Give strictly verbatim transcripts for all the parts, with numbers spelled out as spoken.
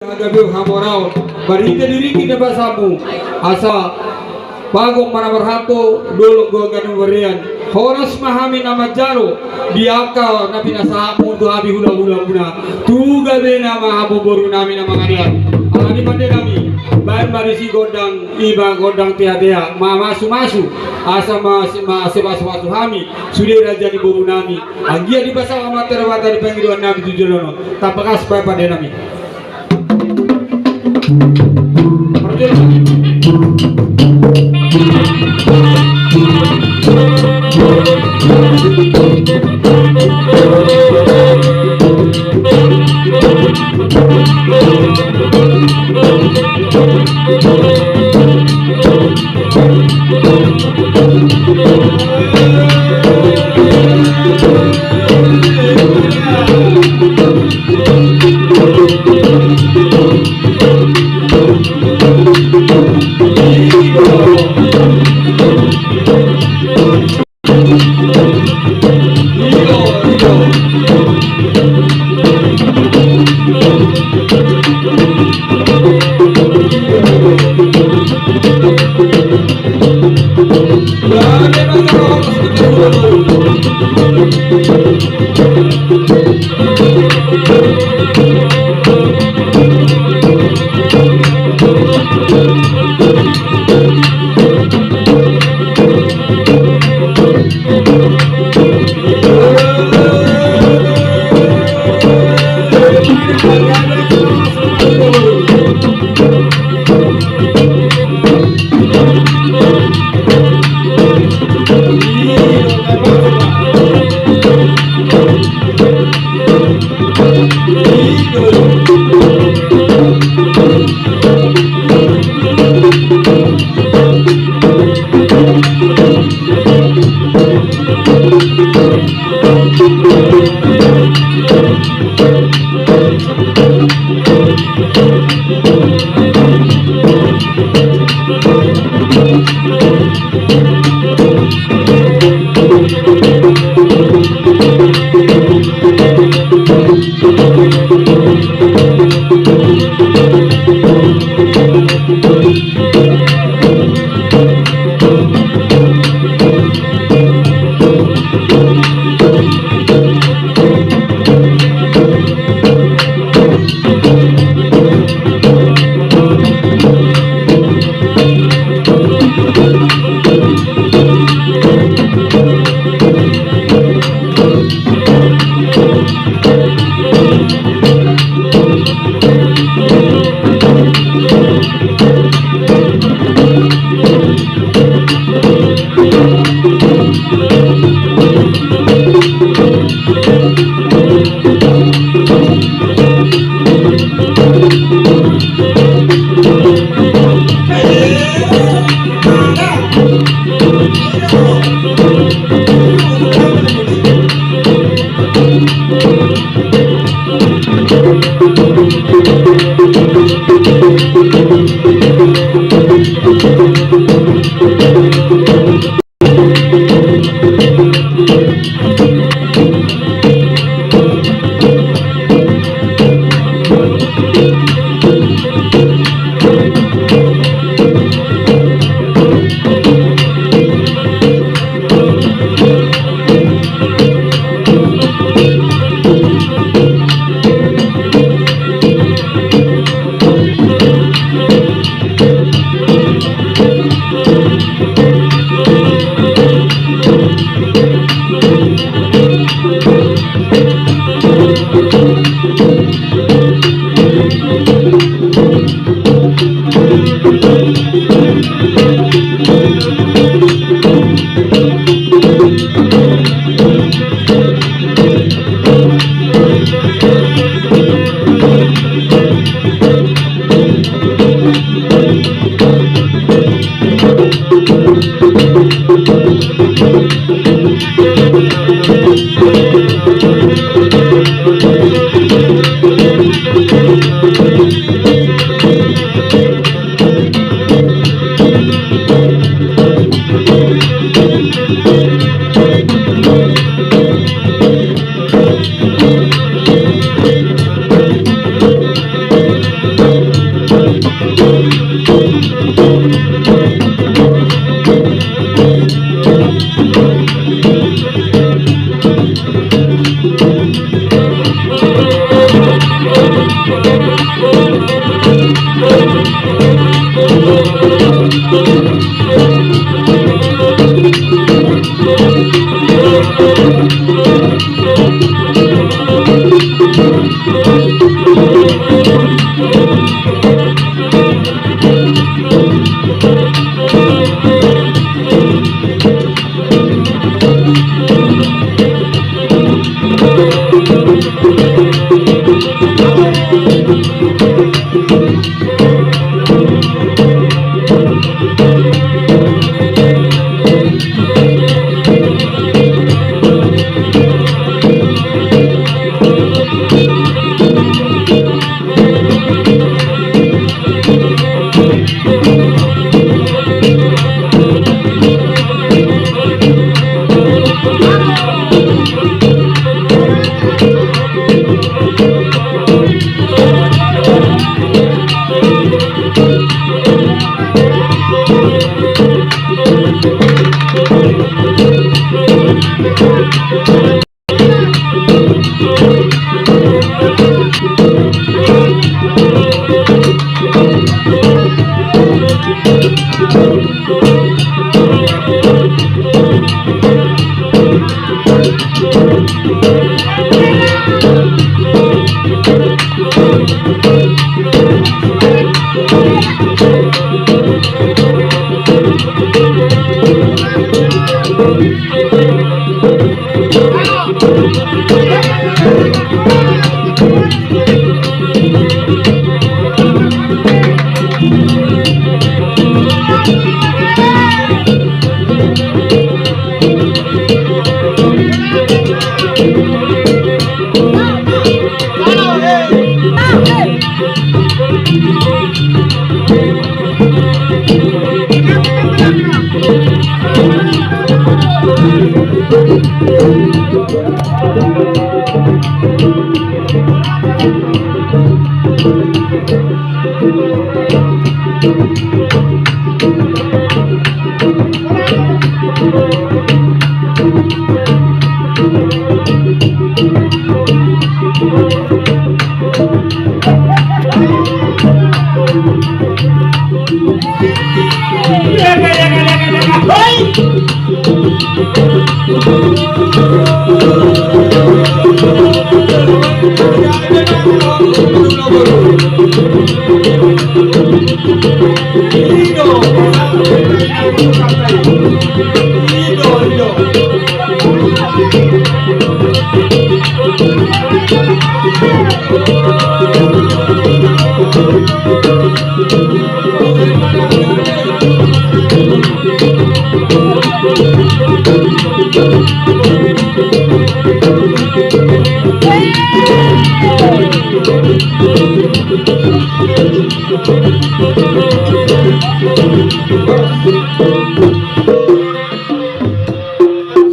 Gabe hamoraon marhite di ringkot ni basamu, asa panggung ma na marhalto, dolok gogo na marrian. Horas ma hami na manjalo di angka na pinasahatmu tu hami hulahulamuna. Tu gabena ma hamu borunami na mangalean. Alani i ma, ende nami, baen ma disi gondang, i ma gondang teatea, mamasumasu, asa ma, ma, masumasu hami sude raja ni borunami. Anggiat dipasahat Amanta Debata di pangidoannami tu joloan on. Tapakas baen, ende nami.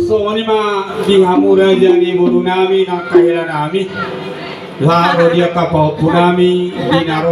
Songon i ma di hamu raja ni boru nami nang kahela nami. Laho di angka pahompu nami di na ro